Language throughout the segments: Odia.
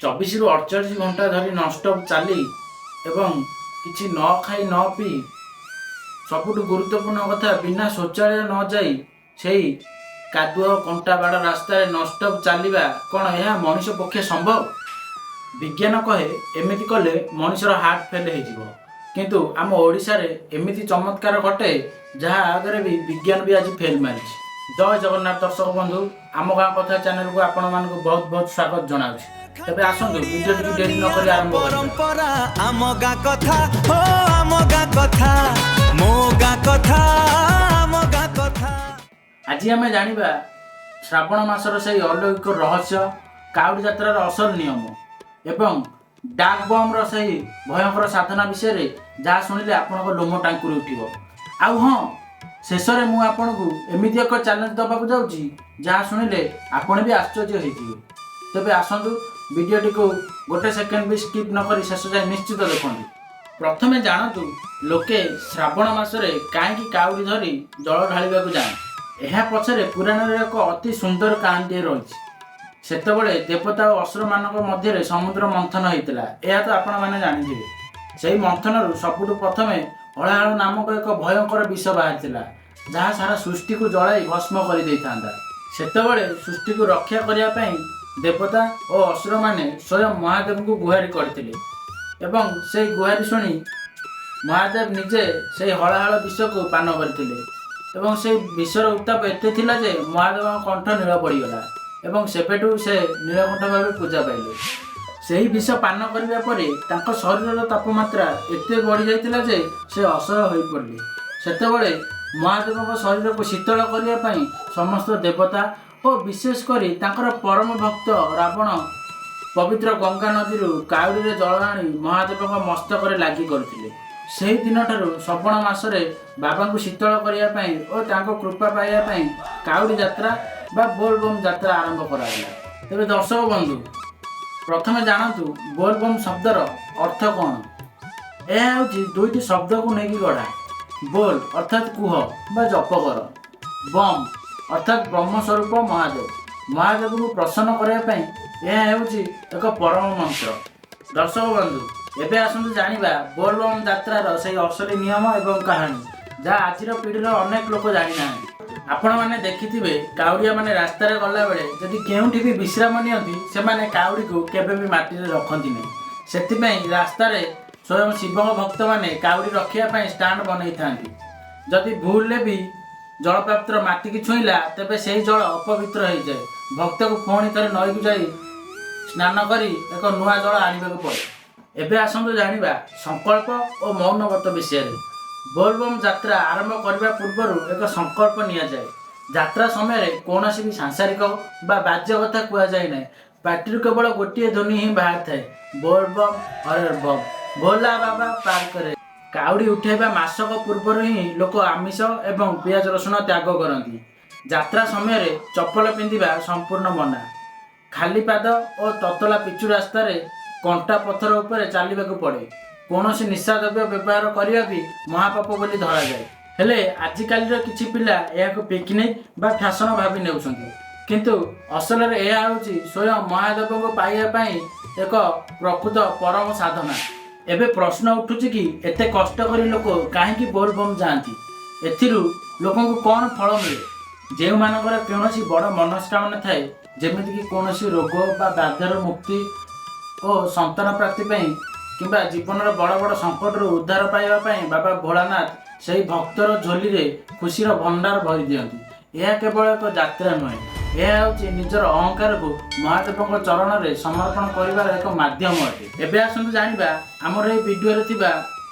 24ରୁ 48 ଘଣ୍ଟା ଧରି ନନଷ୍ଟପ୍ ଚାଲି ଏବଂ କିଛି ନ ଖାଇ ନ ପିଇ, ସବୁଠୁ ଗୁରୁତ୍ୱପୂର୍ଣ୍ଣ କଥା, ବିନା ଶୌଚାଳୟ ନ ଯାଇ ସେଇ କାଦୁଅ କଣ୍ଟା ବାଡ଼ ରାସ୍ତାରେ ନନଷ୍ଟପ୍ ଚାଲିବା, କ'ଣ ଏହା ମଣିଷ ପକ୍ଷେ ସମ୍ଭବ? ବିଜ୍ଞାନ କହେ, ଏମିତି କଲେ ମଣିଷର ହାର୍ଟ ଫେଲ୍ ହେଇଯିବ। କିନ୍ତୁ ଆମ ଓଡ଼ିଶାରେ ଏମିତି ଚମତ୍କାର ଘଟେ, ଯାହା ଆଗରେ ବି ବିଜ୍ଞାନ ବି ଆଜି ଫେଲ୍ ମାରିଛି। ଜୟ ଜଗନ୍ନାଥ ଦର୍ଶକ ବନ୍ଧୁ, ଆମ ଗାଁ କଥା ଚ୍ୟାନେଲକୁ ଆପଣମାନଙ୍କୁ ବହୁତ ବହୁତ ସ୍ୱାଗତ ଜଣାଉଛି। ତେବେ ଆସନ୍ତୁ, ଭିଡ଼ିଓଟିକୁ ଡେରି ନ କରି ଆରମ୍ଭ କରିବା। ପରମ୍ପରା, ଆମ ଗାଁ କଥା, ହୋ ଆମ ଗାଁ କଥା, ମୋ ଗାଁ କଥା, ଆମ ଗାଁ କଥା। ଆଜି ଆମେ ଜାଣିବା ଶ୍ରାବଣ ମାସର ସେଇ ଅଲୌକିକ ରହସ୍ୟ, କାଉଡ଼ି ଯାତ୍ରାର ଅସଲ ନିୟମ ଏବଂ ଡାକ୍ ବମ୍ର ସେହି ଭୟଙ୍କର ସାଧନା ବିଷୟରେ, ଯାହା ଶୁଣିଲେ ଆପଣଙ୍କ ଲୋମ ଟାଙ୍କୁରି ଉଠିବ। ଆଉ ହଁ, ଶେଷରେ ମୁଁ ଆପଣଙ୍କୁ ଏମିତି ଏକ ଚ୍ୟାଲେଞ୍ଜ ଦେବାକୁ ଯାଉଛି, ଯାହା ଶୁଣିଲେ ଆପଣ ବି ଆଶ୍ଚର୍ଯ୍ୟ ହେଇଯିବେ। ତେବେ ଆସନ୍ତୁ, ଭିଡ଼ିଓଟିକୁ ଗୋଟେ ସେକେଣ୍ଡ ବି ସ୍କିପ୍ ନ କରି ଶେଷ ଯାଏ ନିଶ୍ଚିତ ଦେଖନ୍ତୁ। ପ୍ରଥମେ ଜାଣନ୍ତୁ, ଲୋକେ ଶ୍ରାବଣ ମାସରେ କାହିଁକି କାଉଡ଼ି ଧରି ଜଳ ଢାଳିବାକୁ ଯାଆନ୍ତି। ଏହା ପଛରେ ପୁରାଣରେ ଏକ ଅତି ସୁନ୍ଦର କାହାଣୀଟିଏ ରହିଛି। ସେତେବେଳେ ଦେବତା ଓ ଅସୁରମାନଙ୍କ ମଧ୍ୟରେ ସମୁଦ୍ର ମନ୍ଥନ ହେଇଥିଲା, ଏହା ତ ଆପଣମାନେ ଜାଣିଥିବେ। ସେହି ମନ୍ଥନରୁ ସବୁଠୁ ପ୍ରଥମେ ହଳାହଳ ନାମକ ଏକ ଭୟଙ୍କର ବିଷ ବାହାରିଥିଲା, ଯାହା ସାରା ସୃଷ୍ଟିକୁ ଜଳାଇ ଭସ୍ମ କରିଦେଇଥାନ୍ତା। ସେତେବେଳେ ସୃଷ୍ଟିକୁ ରକ୍ଷା କରିବା ପାଇଁ ଦେବତା ଓ ଅସୁରମାନେ ସ୍ୱୟଂ ମହାଦେବଙ୍କୁ ଗୁହାରି କରିଥିଲେ ଏବଂ ସେଇ ଗୁହାରି ଶୁଣି ମହାଦେବ ନିଜେ ସେଇ ହଳାହଳ ବିଷକୁ ପାନ କରିଥିଲେ ଏବଂ ସେଇ ବିଷର ଉତ୍ତାପ ଏତେ ଥିଲା ଯେ ମହାଦେବଙ୍କ କଣ୍ଠ ନୀଳ ପଡ଼ିଗଲା ଏବଂ ସେବେଠୁ ସେ ନୀଳକଣ୍ଠ ଭାବେ ପୂଜା ପାଇଲେ। ସେହି ବିଷ ପାନ କରିବା ପରେ ତାଙ୍କ ଶରୀରର ତାପମାତ୍ରା ଏତେ ବଢ଼ିଯାଇଥିଲା ଯେ ସେ ଅସହ୍ୟ ହୋଇପଡ଼ିଲେ। ସେତେବେଳେ ମହାଦେବଙ୍କ ଶରୀରକୁ ଶୀତଳ କରିବା ପାଇଁ ସମସ୍ତ ଦେବତା ଓ ବିଶେଷ କରି ତାଙ୍କର ପରମ ଭକ୍ତ ରାବଣ ପବିତ୍ର ଗଙ୍ଗା ନଦୀରୁ କାଉଡ଼ିରେ ଜଳ ଆଣି ମହାଦେବଙ୍କ ମସ୍ତକରେ ଲାଗି କରିଥିଲେ। ସେହି ଦିନଠାରୁ ଶ୍ରାବଣ ମାସରେ ବାବାଙ୍କୁ ଶୀତଳ କରିବା ପାଇଁ ଓ ତାଙ୍କ କୃପା ପାଇବା ପାଇଁ କାଉଡ଼ି ଯାତ୍ରା ବା ବୋଲବମ୍ ଯାତ୍ରା ଆରମ୍ଭ କରାଗଲା। ତେବେ ଦର୍ଶକ ବନ୍ଧୁ, ପ୍ରଥମେ ଜାଣନ୍ତୁ ବୋଲବମ୍ ଶବ୍ଦର ଅର୍ଥ କ'ଣ। ଏହା ହେଉଛି ଦୁଇଟି ଶବ୍ଦକୁ ନେଇକି ଗଢ଼ା। ବୋଲ ଅର୍ଥାତ୍ କୁହ ବା ଜପ କର, ବମ୍ ଅର୍ଥାତ୍ ବ୍ରହ୍ମସ୍ୱରୂପ ମହାଦେବ। ମହାଦେବଙ୍କୁ ପ୍ରସନ୍ନ କରିବା ପାଇଁ ଏହା ହେଉଛି ଏକ ପରମ ମନ୍ତ୍ର। ଦର୍ଶକ ବନ୍ଧୁ, ଏବେ ଆସନ୍ତୁ ଜାଣିବା ବୋଲବମ୍ ଯାତ୍ରାର ସେଇ ଅସଲି ନିୟମ ଏବଂ କାହାଣୀ, ଯାହା ଆଜିର ପିଢ଼ିର ଅନେକ ଲୋକ ଜାଣିନାହାନ୍ତି। ଆପଣମାନେ ଦେଖିଥିବେ, କାଉଡ଼ିଆମାନେ ରାସ୍ତାରେ ଗଲାବେଳେ ଯଦି କେଉଁଠି ବି ବିଶ୍ରାମ ନିଅନ୍ତି, ସେମାନେ କାଉଡ଼ିକୁ କେବେ ବି ମାଟିରେ ରଖନ୍ତି ନାହିଁ। ସେଥିପାଇଁ ରାସ୍ତାରେ ସ୍ୱୟଂ ଶିବଙ୍କ ଭକ୍ତମାନେ କାଉଡ଼ି ରଖିବା ପାଇଁ ଷ୍ଟାଣ୍ଡ ବନେଇଥାନ୍ତି। ଯଦି ଭୁଲରେ ବି ଜଳପାତ୍ର ମାଟିକି ଛୁଇଁଲା, ତେବେ ସେହି ଜଳ ଅପବିତ୍ର ହେଇଯାଏ। ଭକ୍ତକୁ ପୁଣି ଥରେ ନଈକୁ ଯାଇ ସ୍ନାନ କରି ଏକ ନୂଆ ଜଳ ଆଣିବାକୁ ପଡ଼େ। ଏବେ ଆସନ୍ତୁ ଜାଣିବା ସଂକଳ୍ପ ଓ ମୌନବ୍ରତ ବିଷୟରେ। ବୋଲବମ୍ ଯାତ୍ରା ଆରମ୍ଭ କରିବା ପୂର୍ବରୁ ଏକ ସଂକଳ୍ପ ନିଆଯାଏ। ଯାତ୍ରା ସମୟରେ କୌଣସି ବି ସାଂସାରିକ ବା ବାଜ୍ୟ କଥା କୁହାଯାଏ ନାହିଁ। ପାଟିରୁ କେବଳ ଗୋଟିଏ ଧ୍ୱନି ହିଁ ବାହାରିଥାଏ, ବୋଲବମ୍ ହର ବମ୍, ଭୋଲା ବାବା ପାର କରେ। କାଉଡ଼ି ଉଠାଇବା ମାସକ ପୂର୍ବରୁ ହିଁ ଲୋକ ଆମିଷ ଏବଂ ପିଆଜ ରସୁଣ ତ୍ୟାଗ କରନ୍ତି। ଯାତ୍ରା ସମୟରେ ଚପଲ ପିନ୍ଧିବା ସମ୍ପୂର୍ଣ୍ଣ ମନା। ଖାଲି ପାଦ ଓ ତତଲା ପିଚୁ ରାସ୍ତାରେ କଣ୍ଟା ପଥର ଉପରେ ଚାଲିବାକୁ ପଡ଼େ। କୌଣସି ନିଶାଦ୍ରବ୍ୟ ବ୍ୟବହାର କରିବା ବି ମହାପାପ ବୋଲି ଧରାଯାଏ। ହେଲେ ଆଜିକାଲିର କିଛି ପିଲା ଏହାକୁ ପିକନିକ୍ ବା ଫ୍ୟାସନ ଭାବି ନେଉଛନ୍ତି। କିନ୍ତୁ ଅସଲରେ ଏହା ହେଉଛି ସ୍ୱୟଂ ମହାଦେବଙ୍କୁ ପାଇବା ପାଇଁ ଏକ ପ୍ରକୃତ ପରମ ସାଧନା। ଏବେ ପ୍ରଶ୍ନ ଉଠୁଛି କି, ଏତେ କଷ୍ଟ କରି ଲୋକ କାହିଁକି ବୋଲବମ୍ ଯାଆନ୍ତି? ଏଥିରୁ ଲୋକଙ୍କୁ କ'ଣ ଫଳ ମିଳେ? ଯେଉଁମାନଙ୍କର କୌଣସି ବଡ଼ ମନସ୍କାମନା ଥାଏ, ଯେମିତିକି କୌଣସି ରୋଗ ବା ବ୍ୟାଧିର ମୁକ୍ତି ଓ ସନ୍ତାନ ପ୍ରାପ୍ତି ପାଇଁ କିମ୍ବା ଜୀବନର ବଡ଼ ବଡ଼ ସଙ୍କଟରୁ ଉଦ୍ଧାର ପାଇବା ପାଇଁ, ବାବା ଭୋଳାନାଥ ସେହି ଭକ୍ତର ଝୋଲିରେ ଖୁସିର ଭଣ୍ଡାର ଭରି ଦିଅନ୍ତି। ଏହା କେବଳ ଏକ ଯାତ୍ରା ନୁହେଁ, ଏହା ହେଉଛି ନିଜର ଅହଙ୍କାରକୁ ମହାଦେବଙ୍କ ଚରଣରେ ସମର୍ପଣ କରିବାର ଏକ ମାଧ୍ୟମ ଅଟେ। ଏବେ ଆସନ୍ତୁ ଜାଣିବା ଆମର ଏହି ଭିଡ଼ିଓରେ ଥିବା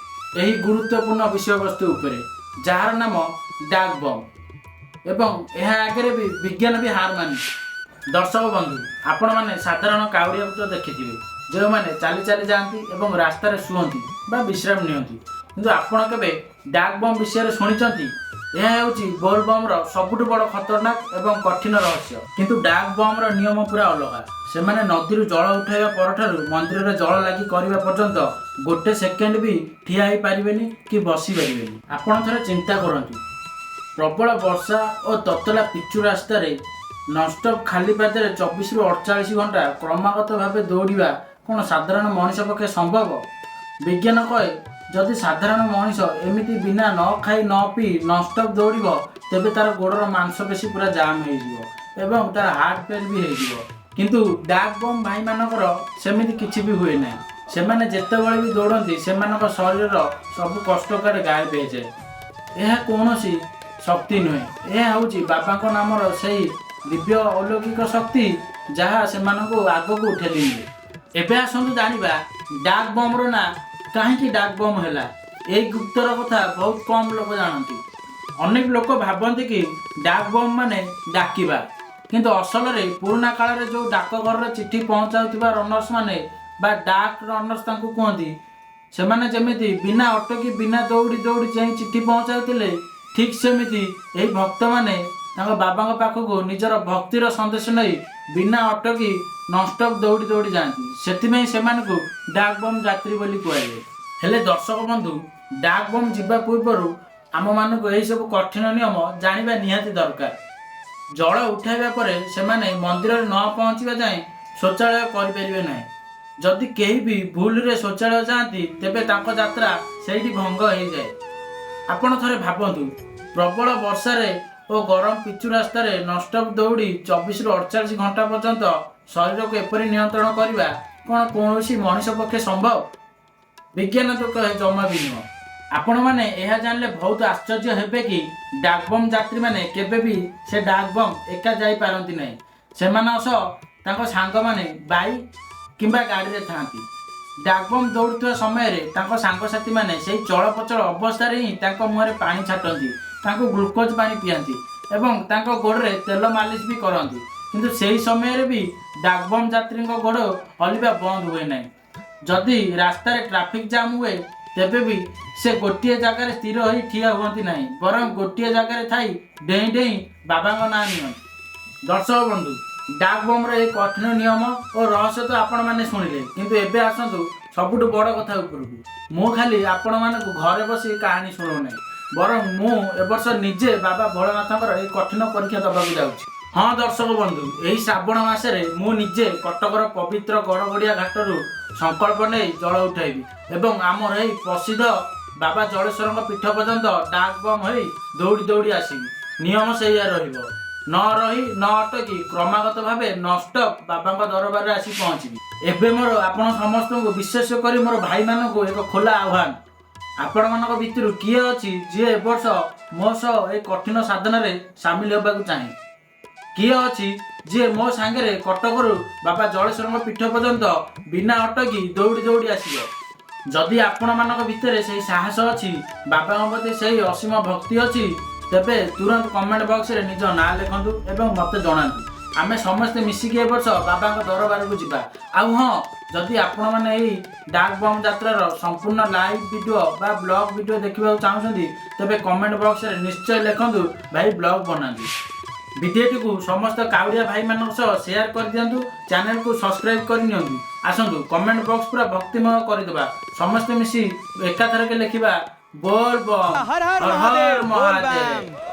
ଏହି ଗୁରୁତ୍ୱପୂର୍ଣ୍ଣ ବିଷୟବସ୍ତୁ ଉପରେ, ଯାହାର ନାମ ଡାକ୍ ବମ୍ ଏବଂ ଏହା ଆଗରେ ବି ବିଜ୍ଞାନ ବି ହାର ମାନିଛି। ଦର୍ଶକ ବନ୍ଧୁ, ଆପଣମାନେ ସାଧାରଣ କାଉଡ଼ିଆକୁ ତ ଦେଖିଥିବେ, ଯେଉଁମାନେ ଚାଲି ଚାଲି ଯାଆନ୍ତି ଏବଂ ରାସ୍ତାରେ ଶୁଅନ୍ତି ବା ବିଶ୍ରାମ ନିଅନ୍ତି। କିନ୍ତୁ ଆପଣ କେବେ ଡାକ୍ ବମ୍ ବିଷୟରେ ଶୁଣିଛନ୍ତି? ଏହା ହେଉଛି ବୋଲ ବମ୍ର ସବୁଠୁ ବଡ଼ ଖତରନାକ ଏବଂ କଠିନ ରହସ୍ୟ। କିନ୍ତୁ ଡାକ୍ ବମ୍ର ନିୟମ ପୁରା ଅଲଗା। ସେମାନେ ନଦୀରୁ ଜଳ ଉଠାଇବା ପରଠାରୁ ମନ୍ଦିରରେ ଜଳ ଲାଗି କରିବା ପର୍ଯ୍ୟନ୍ତ ଗୋଟେ ସେକେଣ୍ଡ ବି ଠିଆ ହେଇପାରିବେନି କି ବସି ପାରିବେନି। ଆପଣ ଥରେ ଚିନ୍ତା କରନ୍ତୁ, ପ୍ରବଳ ବର୍ଷା ଓ ତତଲା ପିଚୁ ରାସ୍ତାରେ ନନଷ୍ଟପ୍ ଖାଲି ପାଦରେ 24ରୁ 48 ଘଣ୍ଟା କ୍ରମାଗତ ଭାବେ ଦୌଡ଼ିବା କ'ଣ ସାଧାରଣ ମଣିଷ ପକ୍ଷେ ସମ୍ଭବ? ବିଜ୍ଞାନ କହେ, ଯଦି ସାଧାରଣ ମଣିଷ ଏମିତି ବିନା ନ ଖାଇ ନ ପିଇ ନନଷ୍ଟପ୍ ଦୌଡ଼ିବ, ତେବେ ତାର ଗୋଡ଼ର ମାଂସପେଶୀ ପୁରା ଜାମ୍ ହେଇଯିବ ଏବଂ ତାର ହାର୍ଟ ଫେଲ୍ ବି ହେଇଯିବ। କିନ୍ତୁ ଡାକ୍ ବମ୍ ଭାଇମାନଙ୍କର ସେମିତି କିଛି ବି ହୁଏ ନାହିଁ। ସେମାନେ ଯେତେବେଳେ ବି ଦୌଡ଼ନ୍ତି, ସେମାନଙ୍କ ଶରୀରର ସବୁ କଷ୍ଟ କୁଆଡ଼େ ଗାୟବ ହେଇଯାଏ। ଏହା କୌଣସି ଶକ୍ତି ନୁହେଁ, ଏହା ହେଉଛି ବାବାଙ୍କ ନାମର ସେଇ ଦିବ୍ୟ ଅଲୌକିକ ଶକ୍ତି, ଯାହା ସେମାନଙ୍କୁ ଆଗକୁ ଠେଲି ନିଏ। ଏବେ ଆସନ୍ତୁ ଜାଣିବା ଡାକ୍ ବମ୍ର ନାଁ କାହିଁକି ଡାକ୍ ବମ୍ ହେଲା। ଏଇ ଗୁପ୍ତର କଥା ବହୁତ କମ୍ ଲୋକ ଜାଣନ୍ତି। ଅନେକ ଲୋକ ଭାବନ୍ତି କି ଡାକ୍ ବମ୍ ମାନେ ଡାକିବା। କିନ୍ତୁ ଅସଲରେ ପୁରୁଣା କାଳରେ ଯେଉଁ ଡାକଘରର ଚିଠି ପହଞ୍ଚାଉଥିବା ରନର୍ସ ମାନେ ବା ଡାକ୍ ରନର୍ସ ତାଙ୍କୁ କୁହନ୍ତି, ସେମାନେ ଯେମିତି ବିନା ଅଟକି, ବିନା ଦୌଡ଼ି ଦୌଡ଼ି ଯାଇ ଚିଠି ପହଞ୍ଚାଉଥିଲେ, ଠିକ୍ ସେମିତି ଏହି ଭକ୍ତମାନେ ତାଙ୍କ ବାବାଙ୍କ ପାଖକୁ ନିଜର ଭକ୍ତିର ସନ୍ଦେଶ ନେଇ ବିନା ଅଟକି ନନଷ୍ଟପ୍ ଦୌଡ଼ି ଦୌଡ଼ି ଯାଆନ୍ତି। ସେଥିପାଇଁ ସେମାନଙ୍କୁ ଡାକ୍ ବମ୍ ଯାତ୍ରୀ ବୋଲି କୁହାଯାଏ। ହେଲେ ଦର୍ଶକ ବନ୍ଧୁ, ଡାକ୍ ବମ୍ ଯିବା ପୂର୍ବରୁ ଆମମାନଙ୍କୁ ଏହିସବୁ କଠିନ ନିୟମ ଜାଣିବା ନିହାତି ଦରକାର। ଜଳ ଉଠାଇବା ପରେ ସେମାନେ ମନ୍ଦିରରେ ନ ପହଞ୍ଚିବା ଯାଏଁ ଶୌଚାଳୟ କରିପାରିବେ ନାହିଁ। ଯଦି କେହି ବି ଭୁଲରେ ଶୌଚାଳୟ ଯାଆନ୍ତି, ତେବେ ତାଙ୍କ ଯାତ୍ରା ସେଇଠି ଭଙ୍ଗ ହେଇଯାଏ। ଆପଣ ଥରେ ଭାବନ୍ତୁ, ପ୍ରବଳ ବର୍ଷାରେ ଓ ଗରମ ପିଚୁ ରାସ୍ତାରେ ନନଷ୍ଟପ୍ ଦୌଡ଼ି 24ରୁ 48 ଘଣ୍ଟା ପର୍ଯ୍ୟନ୍ତ ଶରୀରକୁ ଏପରି ନିୟନ୍ତ୍ରଣ କରିବା କ'ଣ କୌଣସି ମଣିଷ ପକ୍ଷେ ସମ୍ଭବ? ବିଜ୍ଞାନ ତ କହେ ଜମା ବି ନୁହଁ। ଆପଣମାନେ ଏହା ଜାଣିଲେ ବହୁତ ଆଶ୍ଚର୍ଯ୍ୟ ହେବେ କି ଡାକ୍ ବମ୍ ଯାତ୍ରୀମାନେ କେବେ ବି ସେ ଡାକ୍ ବମ୍ ଏକା ଯାଇପାରନ୍ତି ନାହିଁ। ସେମାନଙ୍କ ସହ ତାଙ୍କ ସାଙ୍ଗମାନେ ବାଇକ୍ କିମ୍ବା ଗାଡ଼ିରେ ଥାଆନ୍ତି। ଡାକ୍ ବମ୍ ଦୌଡ଼ୁଥିବା ସମୟରେ ତାଙ୍କ ସାଙ୍ଗସାଥିମାନେ ସେଇ ଚଳପ୍ରଚଳ ଅବସ୍ଥାରେ ହିଁ ତାଙ୍କ ମୁହଁରେ ପାଣି ଛାଟନ୍ତି, ତାଙ୍କୁ ଗ୍ଲୁକୋଜ୍ ପାଣି ପିଆନ୍ତି ଏବଂ ତାଙ୍କ ଗୋଡ଼ରେ ତେଲ ମାଲିସ ବି କରନ୍ତି। କିନ୍ତୁ ସେହି ସମୟରେ ବି ଡାକ୍ ବମ୍ ଯାତ୍ରୀଙ୍କ ଗୋଡ଼ ହଲିବା ବନ୍ଦ ହୁଏ ନାହିଁ। ଯଦି ରାସ୍ତାରେ ଟ୍ରାଫିକ୍ ଜାମ୍ ହୁଏ, ତେବେ ବି ସେ ଗୋଟିଏ ଜାଗାରେ ସ୍ଥିର ହୋଇ ଠିଆ ହୁଅନ୍ତି ନାହିଁ, ବରଂ ଗୋଟିଏ ଜାଗାରେ ଥାଇ ଡେଇଁ ଡେଇଁ ବାବାଙ୍କ ନାଁ ନିଅନ୍ତି। ଦର୍ଶକ ବନ୍ଧୁ, ଡାକ୍ ବମ୍ର ଏହି କଠିନ ନିୟମ ଓ ରହସ୍ୟ ତ ଆପଣମାନେ ଶୁଣିଲେ। କିନ୍ତୁ ଏବେ ଆସନ୍ତୁ ସବୁଠୁ ବଡ଼ କଥା ଉପରକୁ। ମୁଁ ଖାଲି ଆପଣମାନଙ୍କୁ ଘରେ ବସି କାହାଣୀ ଶୁଣାଉନାହିଁ, ବରଂ ମୁଁ ଏବର୍ଷ ନିଜେ ବାବା ଭୋଳାନାଥଙ୍କର ଏହି କଠିନ ପରୀକ୍ଷା ଦେବାକୁ ଯାଉଛି। ହଁ ଦର୍ଶକ ବନ୍ଧୁ, ଏହି ଶ୍ରାବଣ ମାସରେ ମୁଁ ନିଜେ କଟକର ପବିତ୍ର ଗଡ଼ଗଡ଼ିଆ ଘାଟରୁ ସଂକଳ୍ପ ନେଇ ଜଳ ଉଠାଇବି ଏବଂ ଆମର ଏହି ପ୍ରସିଦ୍ଧ ବାବା ଜଳେଶ୍ୱରଙ୍କ ପୀଠ ପର୍ଯ୍ୟନ୍ତ ଡାକ୍ ବମ୍ ହୋଇ ଦୌଡ଼ି ଦୌଡ଼ି ଆସିବି। ନିୟମ ସେଇଆ ରହିବ, ନ ରହି, ନ ଅଟକି କ୍ରମାଗତ ଭାବେ ନନଷ୍ଟପ୍ ବାବାଙ୍କ ଦରବାରରେ ଆସି ପହଞ୍ଚିବି। ଏବେ ମୋର ଆପଣ ସମସ୍ତଙ୍କୁ, ବିଶେଷ କରି ମୋର ଭାଇମାନଙ୍କୁ ଏକ ଖୋଲା ଆହ୍ୱାନ। ଆପଣମାନଙ୍କ ଭିତରୁ କିଏ ଅଛି ଯିଏ ଏ ବର୍ଷ ମୋ ସହ ଏହି କଠିନ ସାଧନାରେ ସାମିଲ ହେବାକୁ ଚାହେଁ? କିଏ ଅଛି ଯିଏ ମୋ ସାଙ୍ଗରେ କଟକରୁ ବାବା ଜଳେଶ୍ୱରଙ୍କ ପୀଠ ପର୍ଯ୍ୟନ୍ତ ବିନା ଅଟକି ଦୌଡ଼ି ଦୌଡ଼ି ଆସିବ? ଯଦି ଆପଣମାନଙ୍କ ଭିତରେ ସେଇ ସାହସ ଅଛି, ବାବାଙ୍କ ପ୍ରତି ସେଇ ଅସୀମ ଭକ୍ତି ଅଛି, ତେବେ ତୁରନ୍ତ କମେଣ୍ଟ ବକ୍ସରେ ନିଜ ନାଁ ଲେଖନ୍ତୁ ଏବଂ ମୋତେ ଜଣାନ୍ତୁ। ଆମେ ସମସ୍ତେ ମିଶିକି ଏ ବର୍ଷ ବାବାଙ୍କ ଦରବାରକୁ ଯିବା। ଆଉ ହଁ, ଯଦି ଆପଣମାନେ ଏହି ଡାକ୍ ବମ୍ ଯାତ୍ରାର ସମ୍ପୂର୍ଣ୍ଣ ଲାଇଭ୍ ଭିଡ଼ିଓ ବା ବ୍ଲଗ୍ ଭିଡ଼ିଓ ଦେଖିବାକୁ ଚାହୁଁଛନ୍ତି, ତେବେ କମେଣ୍ଟ ବକ୍ସରେ ନିଶ୍ଚୟ ଲେଖନ୍ତୁ, "ଭାଇ, ବ୍ଲଗ୍ ବନାନ୍ତୁ।" ଭିଡ଼ିଓଟିକୁ ସମସ୍ତ କାଉଡ଼ିଆ ଭାଇମାନଙ୍କ ସହ ସେୟାର କରିଦିଅନ୍ତୁ। ଚ୍ୟାନେଲକୁ ସବସ୍କ୍ରାଇବ୍ କରିନିଅନ୍ତୁ। ଆସନ୍ତୁ, କମେଣ୍ଟ ବକ୍ସ ପୁରା ଭକ୍ତିମୟ କରିଦେବା। ସମସ୍ତେ ମିଶି ଏକାଥରକେ ଲେଖିବା, ବୋଲ ବମ୍। ହର ହର ମହାଦେବ, ବୋଲ ମହାଦେବ। ବମ୍।